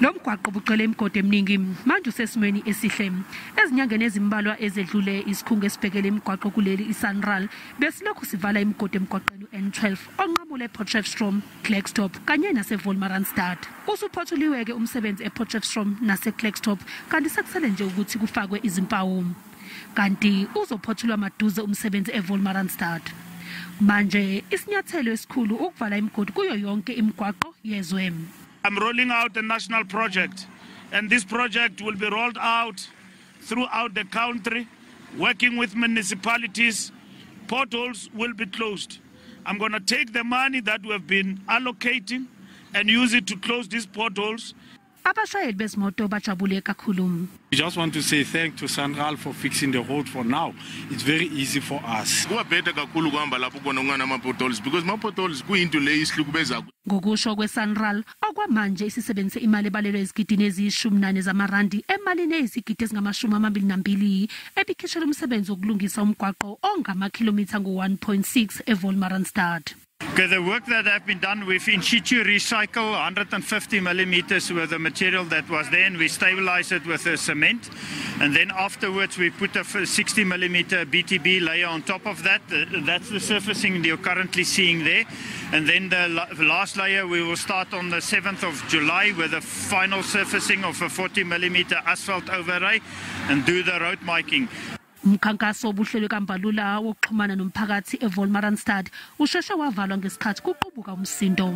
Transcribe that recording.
Lo mgwaqo ubugcwele imigodi eminingi, manje usesimweni esihle. Ezinyangeni ezimbalwa ezedlule, isikhungo esibhekele imigwaqo kuleli, iSANRAL, besilokhu sivala imigodi emgwaqeni u-N12 onqamula ePotchefstroom, Klerksdorp kanye naseWolmaranstad. Usuphothuliwe-ke umsebenzi ePotchefstroom naseKlerksdorp, kanti sekusele nje ukuthi kufakwe izimpawu. Kanti uzophothulwa maduze umsebenzi eWolmaranstad. Manje isinyathelo esikhulu ukuvala imigodi kuyo yonke imigwaqo yezwe. I'm rolling out a national project, and this project will be rolled out throughout the country, working with municipalities. Potholes will be closed. I'm going to take the money that we have been allocating and use it to close these potholes. Abashayeli bezimoto bajabule kakhulu. We just want to say thank to SANRAL for fixing the road for now. It's very easy for us. Kuba better kakhulu kuhamba lapho khona kunganama-potholes, because ama-potholes kuyinto le isihlukubeza. Ngokusho kweSANRAL, okwamanje isisebenzise imali ebalelwa ezigidini eziyi-14 zamarandi emalini eyizigidi ezingama-22 ebikhishelwa umsebenzi wokulungisa umgwaqo ongamakhilomitha ngu-1.6 eWolmaranstad. Okay, the work that have been done, we've in situ recycle 150 millimeters with the material that was there, and we stabilize it with the cement. And then afterwards we put a 60 millimeter BTB layer on top of that. That's the surfacing you're currently seeing there. And then the last layer we will start on the 7th of July with the final surfacing of a 40 millimeter asphalt overlay and do the road marking. Umkhankaso obuhlelwe kaMbalula wokuxhumana nomphakathi eWolmaranstad usheshe wavalwa ngesikhathi kuqubuka umsindo.